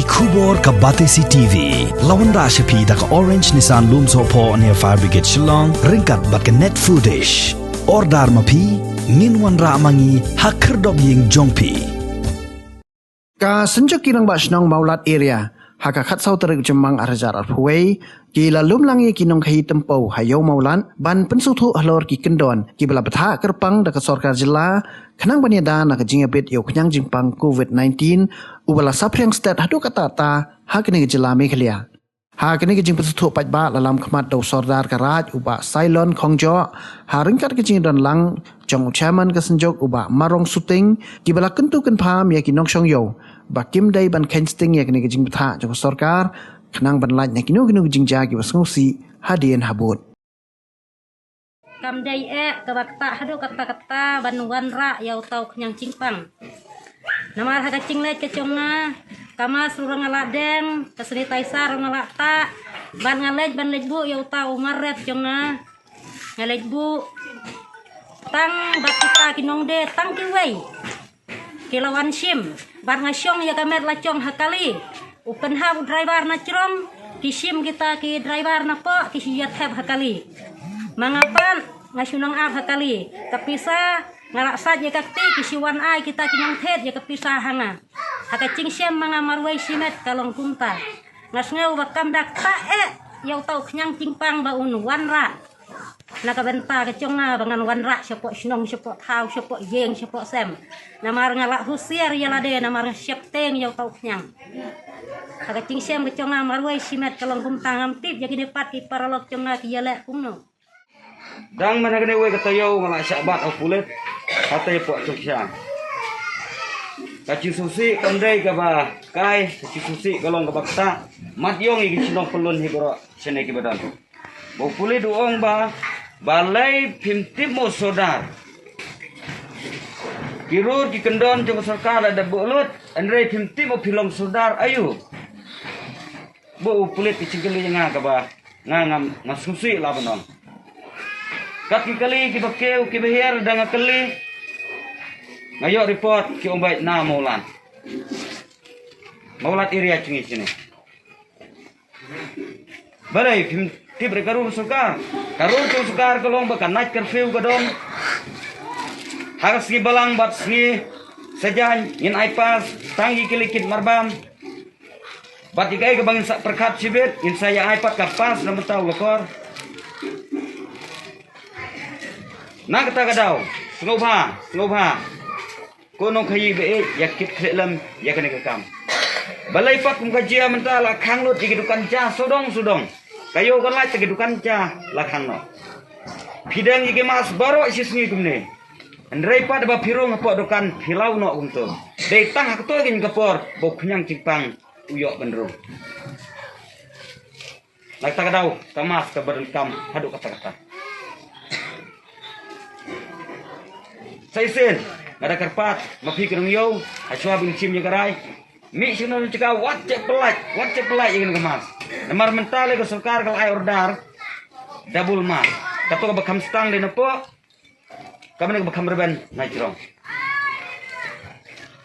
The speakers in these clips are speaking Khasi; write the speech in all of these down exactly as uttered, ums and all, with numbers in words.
Khubor ka Batesi T V. La wanrah sha phi da ka Orange Nissan Lumsohphoh near Fire Brigade Shillong, ryngkat bad ka Net Foodish. Order ma phi, ngin wanrah ma ngi ha khyrdop ïing jong phi. Ka Synjuk ki Rangbah Shnong Mawlad Area, ha ka khatsaw tarik Jymmang ar hajar arphew wei, ki la lum lang ïa ki nongkhaïi tympew ha Ïew Mawlad ban pynsngewthuh halor ki kyndon kiba la bthah kyrpang da ka sorkar jylla khnang ban ïada na ka jingïabit ïa u khñiang jingpang covid nineteen uba la saphriang stet haduh katta katta ha kane ka jylla Meghalaya. Ha kane ka jingpynsngewthuh paidbah la lam khmat da u Sordar ka Raid u Bah Sailon Khongjoh, ha ryngkat ka jingdon lang jong u Chairman ka Synjuk u Bah Marong Suting, kiba la kyntu kynpham ïa ki nongshong ïew ba kim dei ban kheiñ sting ïa kane ka jingbthah jong ka sorkar khnang ban lait na kino kino ki jingjia kiba sngewsih hadien habud. Kam dei eh kaba ktah haduh katta katta ban wanrah ïa uta u khñiang jingpang. Namar ha ka jingleit ka jong nga, ka mask ruh nga la deng, ka sanitizer ruh nga la tah, bad nga leit ban leit buh ïa uta u mar rep jong nga. Nga leit buh tang bad kita ki nongdie tang kiwei ki la wan shim, bad nga shong ïa ka met la jong ha kali. U pynhap u driver na jrong, ki shim kita ki driver na poh, ki shu ïa thep ha kali. Ma nga pat nga shu nang ap ha kali. Ka pisa nga la sait ïa ka kti, ki shu wan ai kita ki nongthied ïa ka pisa ha nga. Ha ka jingshem ma nga marwei shimet ka long kumta. Nga sngew ba kam da ktah eh ïa uta u khñiang jingpang ba un wanrah na ka bynta ka jong nga ba ngan wanrah shapoh shnong, shapoh thaw, shapoh ïing, shapoh sem. Namar nga la husiar ïa lade, namar nga sheptieng ïa uta u khñiang. Ha ka jingshem ka jong nga marwei shimet ka long kumta, ngam tip ïa kine pat ki paralok jong nga ki ïaleh kumno. Dang man ha kane wei ka taïew nga la shah bat ha u pulit ha taïew poh jong sha. Ka jingsngewsih kam dei kaba kai, ka jingsngewsih ka long kaba ktah. Mat ïong ïa ki shnong pyllun hi baroh shane kiba don. Ba u pulit u ong ba, balei phim tip mo sordar. Ki rur ki kyndon jong ka sorkar la da buh lut, hynrei phim tip mo phi long sordar aïu. Ba u pulit ki jingkylli ïa nga kaba nga ngam, nga sngewsih la ban ong. Kat ki kali kiba kiew kiba hiar da nga kylli. Nga ïoh report ki ong beit na Mawlad. Mawlad area jong ngi shane. Balei phim tip re ka rur sorkar. Ka rur jong sorkar ka long ba ka night curfew ka don. Ha ka sngi Balang bad sngi Saitjaiñ ngin ai pass tang ïa ki kit marbam. Bad ïa kaei kaba ngin sa pyrkhat shibit ngin sa ïa ai pat ka pass na bynta u Lakor. Na kata ka daw, sngewbha, sngewbha. Ko nongkhaïi ba ïeit, ïa kit khlieh lem ïa kane ka kam. Balei pat kum ka jia mynta la khang lut ïa ki dukan ja sawdong sawdong. Ka ïew ka lait ta ki dukan ja la khang noh. Phi deng ïa ki mask baroh shi sngi kumne. Hynrei pat ba phi rung hapoh dukan phi law noh kumto. Dei tang ha kato kane ka por ba u khñiang jingpang u ïoh ban rung. Na kata ka daw ka mask kaba donkam haduh katta katta. Sa shisien nga da kyrpad ma phi ki nongïew, ha shuwa ban shim ïa ka rai, mih sha kano kano ka jaka, wat shet pyllait, wat shet pyllait ïa kane ka mask. Namar mynta lei ka sorkar ka la ai order double mask. Kato kaba kham stang dei na poh, kaba ne kaba kham rben na jrong.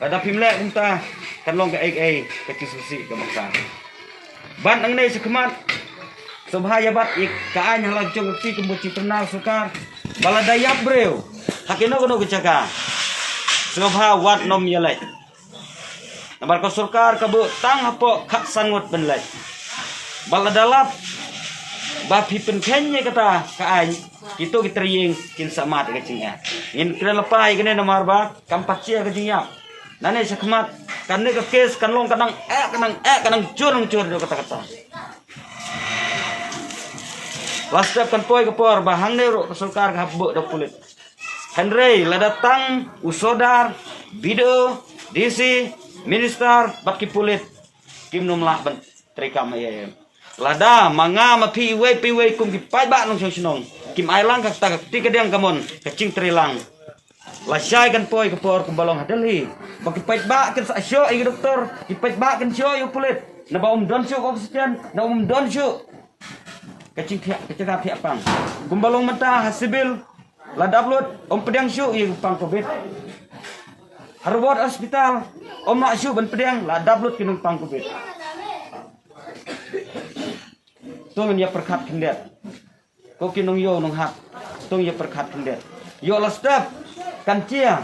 Lada phim leh kumta kan long kaei kaei ka jingsngewsih ka baksa. Bad nangne shakhmat sngewbha ïa bat ïa ka aiñ ha la jong ka kti kumba jingpynnaw sorkar ba lada ïap briew ha kino kino ki jaka, sngewbha wat nym ïaleit. Namar ka sorkar ka buh tang hapoh khatsan ngut ban leit. Bad lada lap ba phi pynkheiñ ïa kata ka aiñ, kito ki tyrïeng kin sa mad ïa ka jingeh. Ngin kren lypa ïa kane namar ba kam pat shisha ka jingïap. Nangne shakhmat kane ka case kan long ka dang eh, ka dang eh, ka dang jur, dang jur ïa kata kata. La step kan poi ka por ba hangne ruh ka sorkar ka hap buh da pulit. Hynrei lada tang u sordar, B D O, D C, minister bad ki pulit kim nym lah ban treikam ïa em. Lada ma nga ma phi iwei pa iwei kum ki paidbah nongshong shnong kim ai lang kata ka kti kadiang kamon ka jingtreilang, lashai kan poi ka por kumba long ha Delhi ba ki paidbah kin sa shoh ïa ki doktor, ki paidbah kin shoh ïa u pulit, naba um don shuh ka oxygen, naba um don shuh ka jingthiah, ka jaka thiah pang. Kumba long mynta ha civil, la dap lut um pdiang shuh ïa ka pang covid. Harvard Hospital, ym lah shuh ban pdiang, la dap lut ki nongpang covid. To ngin ïa pyrkhat khyndiat. Ko ki nongïew nonghap, to ngin ïa pyrkhat khyndiat. Ïoh la step, kan chia.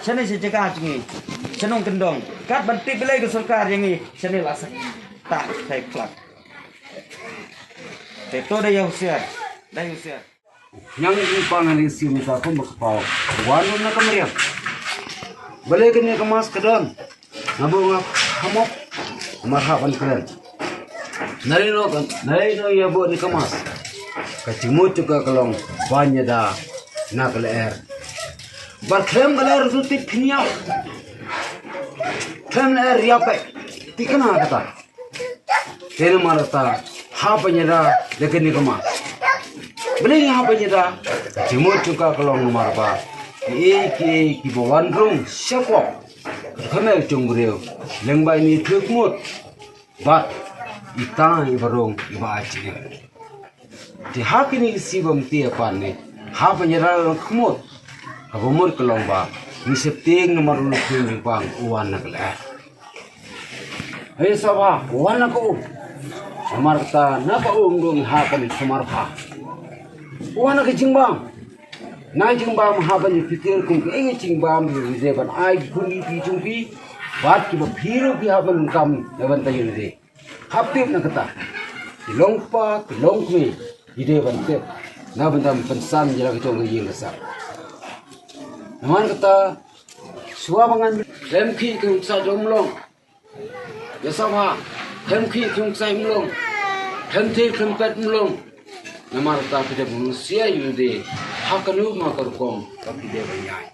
Shane sha jaka jong ngi, sha nongkyndong. Kat ban tip balei ka sorkar ïa ngi, shane la sak. Ta, tai klak. Te to da ïa husiar, da ïa husiar. Ñiang i pang ani sim ta kum bak pau. Wan na ka meriam. Bale kane ka mask ka don. Nga bu nga hamok. Mar ha ban kren. Nari no kan, nari no ïa bu ni ka mask. Ka jingmut jong ka ka long ban ïada na ka lyer. Bar khlem ka lyer tu tip phin ïap. Khlem lyer ïap pek. Ti kana kata. Te namar kata, hap ban ïada da kane ka mask. Balei ngi hap ban ïada? Ka jingmut jong ka ka long namar ba kiei kiei kiba wan rung shapoh ka tnat jong u briew, lyngba ine i thukmut bad i tang iba rung iba ai jingim. Te ha kine ki sngi ba mynta pat ne, hap ban ïada da ka khmut. Kaba mut ka long ba ngi sheptieng namar u Luthiang jingpang u wan na ka lyer. Hei saba, u wan na ka um. Namar kata na ka um dang ha ka sumar pha. U wan na ka jingbam. Na jingbam hap ban ïa pyrkhat kum kaei ka jingbam ïa lade ban ai ki khun ki kti jong phi. Bad kiba phi ruh phi hap ban kam na bynta ïa lade. Hap tip na kata. Ki long kpa, ki long kmie, ki dei ban tip na bynta ban pynsan ïa la ka jong ka ïing ka sem. Namar kata, shuwa ba ngan khlem khih khlem ksai jong mlong. Ïa sngewbha, khlem khih khlem ksai mlong. Khlem thir khlem pet mlong. Namar kata phi dei ban sia ïa lade ha kano ma ka rukom ba phi dei ban ïaid.